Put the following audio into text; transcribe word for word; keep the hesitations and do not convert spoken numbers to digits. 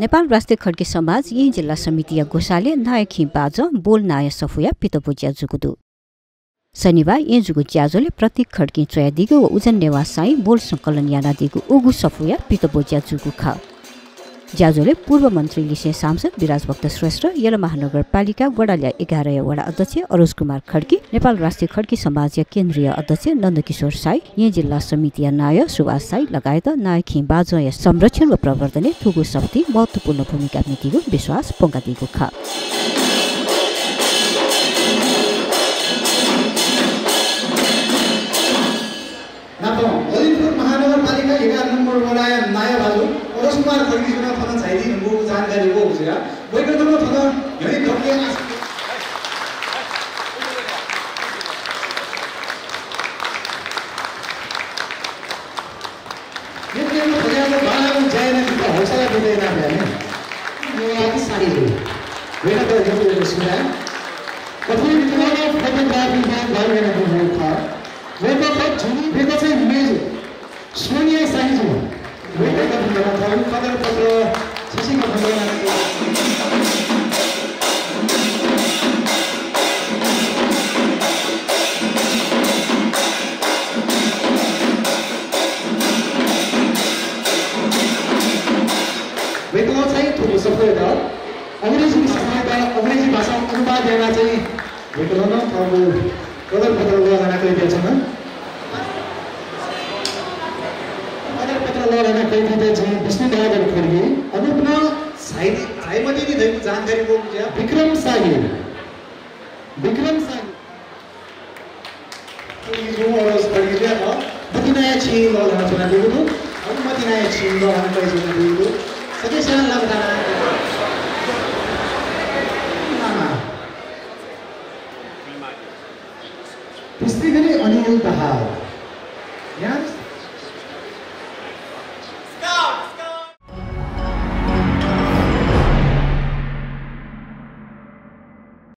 नेपाल राष्ट्रिय खड्गी समाज येँ जिल्ला समितिया ग्वसालय् नायः खिं बाजं बोल नायः सफूया पितब्वज्या जूगु दु। शनिबार येँ जूगु ज्याझ्वलय् प्रतीक खड्गीं च्वयादीगु व उजन नेवाः साईं बोल संकलन यानादीगु उगु सफूया पितब्वज्या जूगु खः। ज्याझ्वलय् पूर्व मन्त्री लिसें सांसद विराजभक्त श्रेष्ठ, यल महानगरपालिका वडा ल्याः एघारया वडा अध्यक्ष अरोज कुमार खड्गी, नेपाल राष्ट्रिय खड्गी समाजया केन्द्रीय अध्यक्ष नन्दकिशोर साई, येँ जिल्ला समितिया नायः सुभाष साई लगायत नायः खिं बाजंया संरक्षण व प्रवर्धनय् थुगु सफुतिं महत्त्वपूर्ण भूमिका म्हितीगु विश्वास प्वंकादीगु खः। नापं ललितपुर महानगरपालिका एघार नम्बर वडाया नायः भाजु अरोज कुमार खड्गीजुं थन झायादीगु जानकारी वःगु जुयाः वय्कःजुं थन न्ह्यःने दबुलिइ आस यक्व यक्व थज्याःगु बांलाःगु ज्या यानाः जितः हौसला बीत यानाः बियानि। यो लागि साथी हो। वय्कःयात यक्व यक्व सुभाय्। कथं photography-मा भाग यानादीगु खः। वय्कः खः झिंनिदँ, वय्कः चाहिँ मेजु सोनिया साहिजु। वय्कःयात भिंतुना थःगु कदरपत्र छसिक खँ ल्वःमंकाः वय्कलं चाहिँ थुगु सफूयात अंग्रेजी भाषां, अंग्रेजी भाषां अनुवाद यानाः चाहिँ वय्कलं नं थःगु कदरपत्र ल्वःमंकाः कयाबियाच्वन। कदरपत्र ल्वःमंकाः कयादीत जिं विष्णुबहादुर खड्गी, अनुप नं झाइ-, झायामदीनि धइगु जानकारी वःगु जुयाः विक्रम साही, विक्रम साही। खड्गीजुं अरोज खड्गीजुयात मतिनाया छिं ल्वःमंकाः च्वनादीगु दु। अन मतिनाया छिं ल्वःमंकाः कयाच्वनादीगु दु। सकसिनं लापा थानाः मामा। भिस्तिगलि अनिल दाहाल।